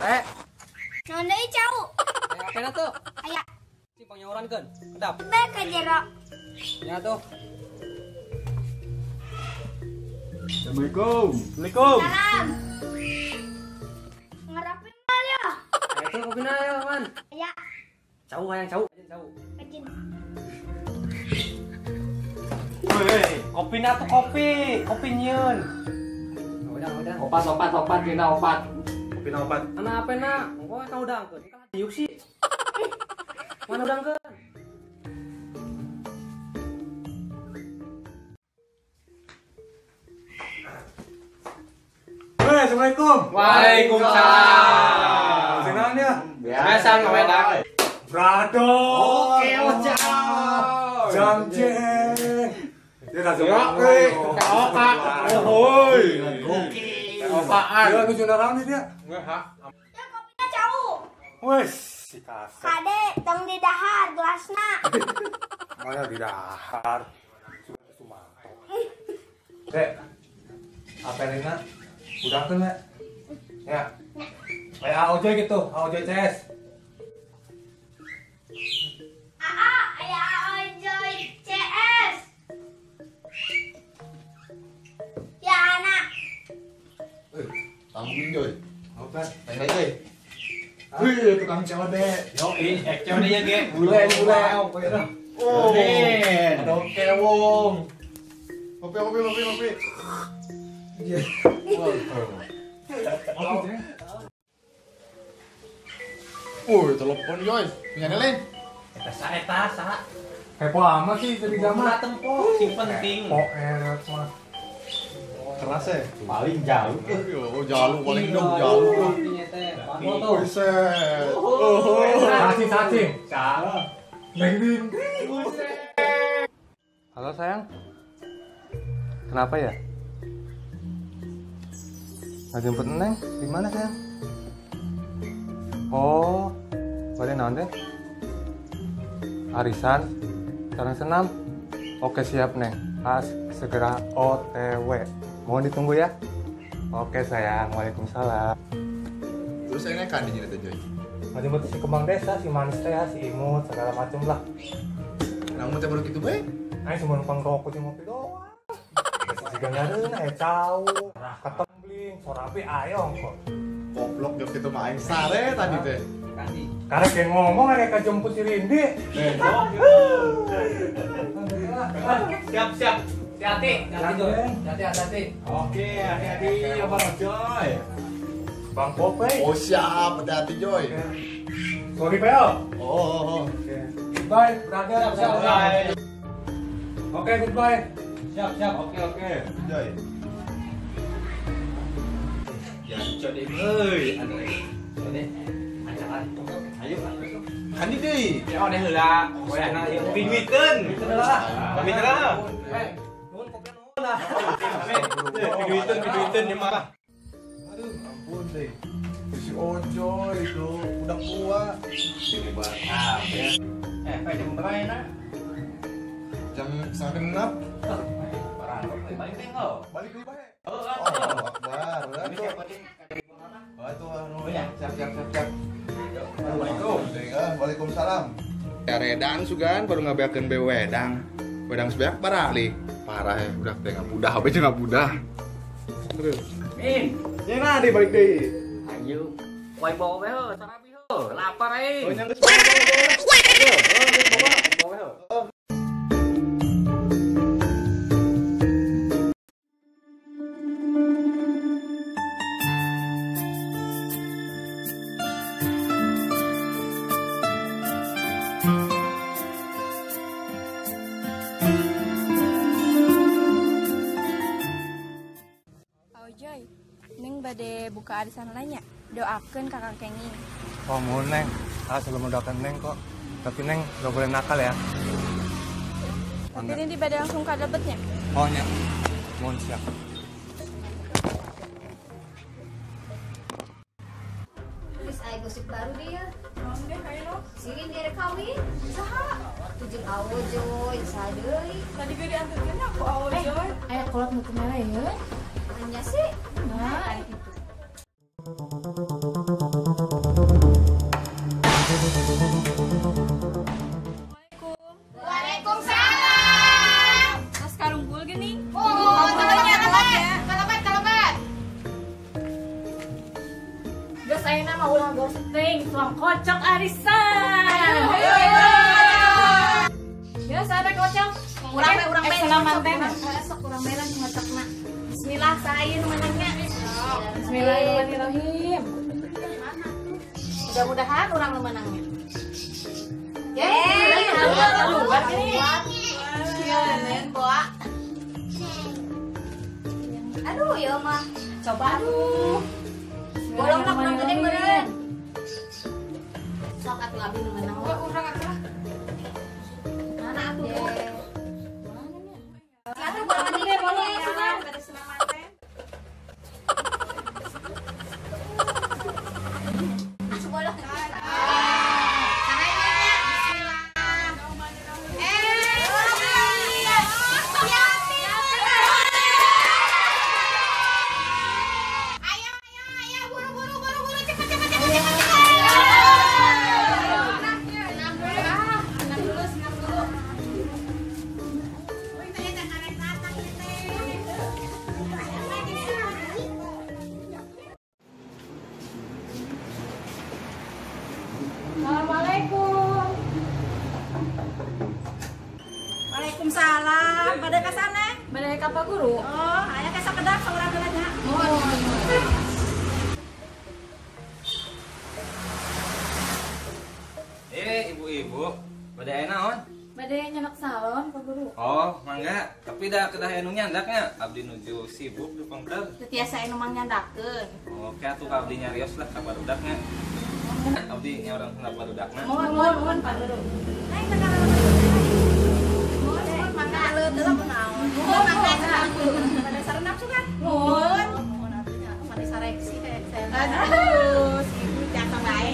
Naon deui cau? Aya apena tuh? Aya. Si pangnyorankeun. Kedap. Bae ka jero. Ya tuh. Assalamualaikum. Assalamualaikum. Salam. Ngarapin mal ya. Aya tuh kopina ya, Man. Aya. Cau hayang cau. Cau. Kecil. Woi, kopina tuh kopi, kopi nyieun. Udah. Opat, dina opat. Kopina opat. Ana apena? Engko ka udangkeun. Diuk sih. Mana udangkeun? Hei, Assalamualaikum. Waalaikumsalam. Senang ya? Biasa ngewedang. Brado. Oke, ojang. Jang jeng. Ya langsung. Oka. Oi. Gokil. Okaan. Ya nuju naon dia? Ya kopina cau. Wes, si kasep. Kade tong di dahar gelasna. Mana di dahar? Suka Sumanto. Dek. Apelina udangkeun we. Ya. Kayak AOJ gitu, AOJ CS. AA, aya AOJ CS. Ya anak. Tangguhin Joy. Apa? Tanya Joy. Wih, tukang COD. Yo, COD nya ge. Bule, bule. Oh, ada oke wong. Kopi, kopi, kopi, kopi. Iya. Wih, telepon Joy. Punya lain. Eta sa eta sa. Kepo amat sih jadi gambar. Tempo sing penting. Kepo eret mah. Keras ya? Paling jauh. Oh, jauh paling dong, jauh. Buset. Cacing, cacing. Neng. Halo sayang. Kenapa ya? Nggak jemput Neng? Di mana sayang? Oh, balik naon deh? Arisan, sarang senam. Oke siap Neng. As segera OTW. Mohon ditunggu ya. Oke sayang, waalaikumsalam. Terus saya naik kan di sini Joy. Nggak jemput si kembang desa, si manis teh, si imut, segala macem lah. Namun teh baru gitu bae. Aing cuma numpang rokok jeung ngopi doang. Biasa juga ngareuna ya cau. Ketembling, sorapi ayong kok. Goblok jok itu mah aing sare tadi teh. Karek yang ngomong kayak kejemput si Rindi. Siap, siap. Hati-hati, hati-hati Joy. Hati-hati. Oke, hati-hati Abang Joy. Bang Popey. Oh siap, hati-hati Joy. Sorry Pel. Oh. Oke. Goodbye, brother. Siap, siap. Oke, goodbye. Siap, siap. Oke, oke. Joy. Ya, code euy. Aduh. Code. Ayo, kan di deui. Ya odeh heula. Wayahna ieu piduiteun. Piduiteun lah. Nuhun kopi nuhun lah. Piduiteun, piduiteun ieu mah. Aduh, ampun deh. Si Ojoy itu udah tua. Eh, jam berapa enak? Jam 5:30. Parah, balik teh enggak? Balik dulu bae. Oh, Akbar. Oh, itu anu ya. Siap, siap, siap, siap. Assalamualaikum. Waalaikumsalam. Ya redan sugan baru ngabeakeun be wedang. Wedang sebeak parah li. Parah ya udah teh ngabudah habis ngabudah. Terus. Min, ya nah di balik deui. Ayo. Koe bawa we heuh, sarapi heuh, lapar aing. Oh, nya geus bawa bawa. Bawa we heuh. Joy, Neng bade buka arisan lainnya. Doakeun kakak kenging. Oh, mohon Neng. Ah, sebelum mendoakan Neng kok. Tapi Neng gak boleh nakal ya. Tapi nanti bade langsung ka debetnya. Oh, nya. Mohon siap. Terus aya gosip baru dia. Naon deh ayo. Si Rindi rek kawin. Saha? Tujuh awo Joy, saha deui. Tadi ge diantarkeun aku awo Joy. Aya kolot nu kumaha ya? Hanya sih. Nah, gitu. Geus ayeuna mah ulah gosip teuing, tuang kocok arisan. Ya, sahabat kocok. Urang we, urang we. Senam teh. Sok urang we lah ngocokna. Bismillah, saha nu menangnya. Bismillahirrahmanirrahim. Mudah-mudahan urang nu menangnya. Yeay, luar ini. Iya, boa. Aduh, ya mah. Coba aduh. Bolong lah kurang gede meureun. Sok atuh abi nu menang. Oh, urang atuh lah. Mana atuh? Atuh bolong gede bolong sudah bade senaman teh. Asup bolong. Assalamualaikum. Waalaikumsalam. Bade ka sana? Bade ka Pak Guru. Oh, aya ka sakedap saurang heula nya. Mohon. Ibu-ibu, bade aya naon? Bade nyenak salon, Pak Guru. Oh, mangga. Tapi da kedah anu nyandaknya. Abdi nuju sibuk di pengker. Teu tiasa anu mang nyandakeun. Oke, atuh ka abdi nyarios lah ka barudaknya. Abdi nya urang ka barudakna. Mohon, mohon, mohon Pak Guru. Neng teh kana. Mohon, mohon mangga aleuh heula kunaon. Mohon mangga senang. Bade sarenap sugan. Mohon. Mohon atuh nya mani sareksi kayak saya. Aduh, si ibu jasa bae.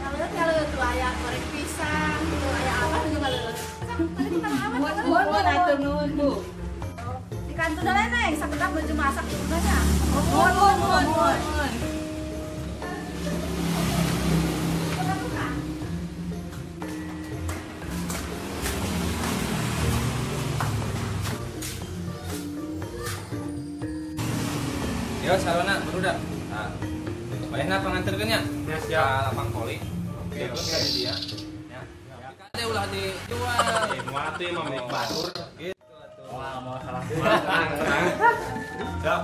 Aleuh aleuh tuh aya goreng pisang, tuh aya apa juga aleuh. Sok, bade kita amat. Mohon, mohon atuh nuhun, Bu. Di kantor dah neng, sakedap baju masak juga nya. Mohon, mohon, mohon, mohon. Yo, sarona barudak. Nah, bayarna panganterkeun nya. Ya, siap. Ka lapang voli. Oke, Oke, oke. dia. Ya. Kade ulah dijual. Moal atuh mah milik batur. Gitu atuh. Wah, mau salah. Tenang, tenang. Siap.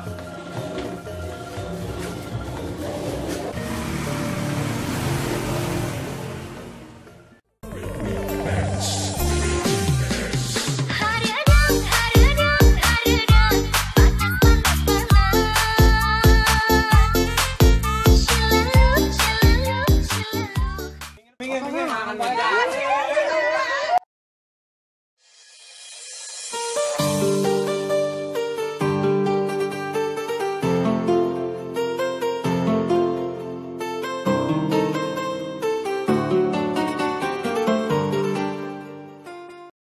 Minggir, minggir.